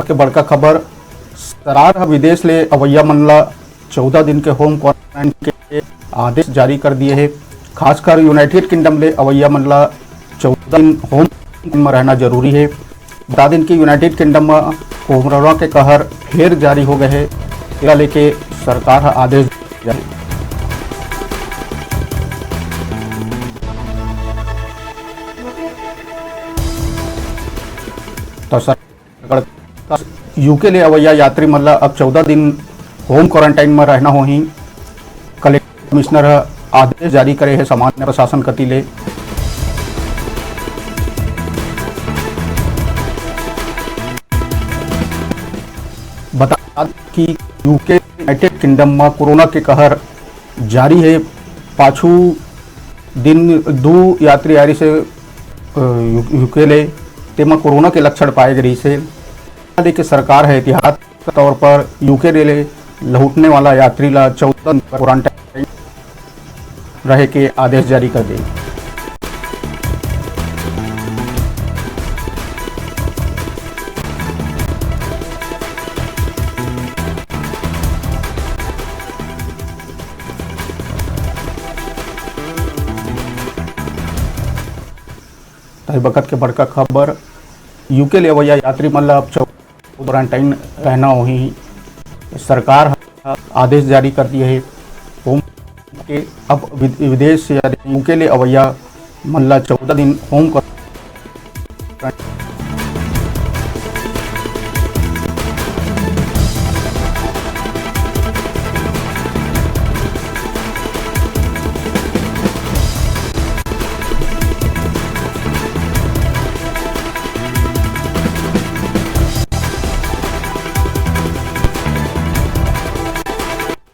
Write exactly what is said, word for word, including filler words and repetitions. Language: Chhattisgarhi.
के बड़का खबर, सरकार ह विदेश ले अवइया मन ला चौदह दिन के होम क्वारंटाइन के आदेश जारी कर दिए हे। खासकर यूनाइटेड किंगडम ले अवइया मन ला चौदह दिन होम क्वारंटाइन में रहना जरूरी हे। बता दें कि यूनाइटेड किंगडम में कोरोना के कहर फेर जारी हो गए हे। एला लेके सरकार ह आदेश जारी। तो सर, यूके ले अवइया यात्री मन ल अब चौदह दिन होम क्वारंटाइन म रहना होही। कलेक्टर कमिश्नर ह आदेश जारी करे हे सामान्य प्रशासन कति ले। बता कि यूके यूनाइटेड किंगडम म कोरोना के कहर जारी हे। पाछू दिन दू यात्री आए रिहिस हे, अ, यू-, यूके ले, तेमा कोरोना के लक्षण पाए गे रिहिस हे। बता दें कि सरकार ह एहतियात के तौर पर यूके ले लहुटने वाला यात्री ला चौदह दिन क्वारंटाइन रहे के आदेश जारी कर दे। ताही बखत के बड़का खबर, यूके ले अवइया यात्री मन ला अब चौ-, क्वारंटाइन रहना होही। सरकार ह आदेश जारी कर दिए हे। होम के अब वि-, विदेश या यूके ले अवइया मन ला चौदह दिन होम क्वारंटाइन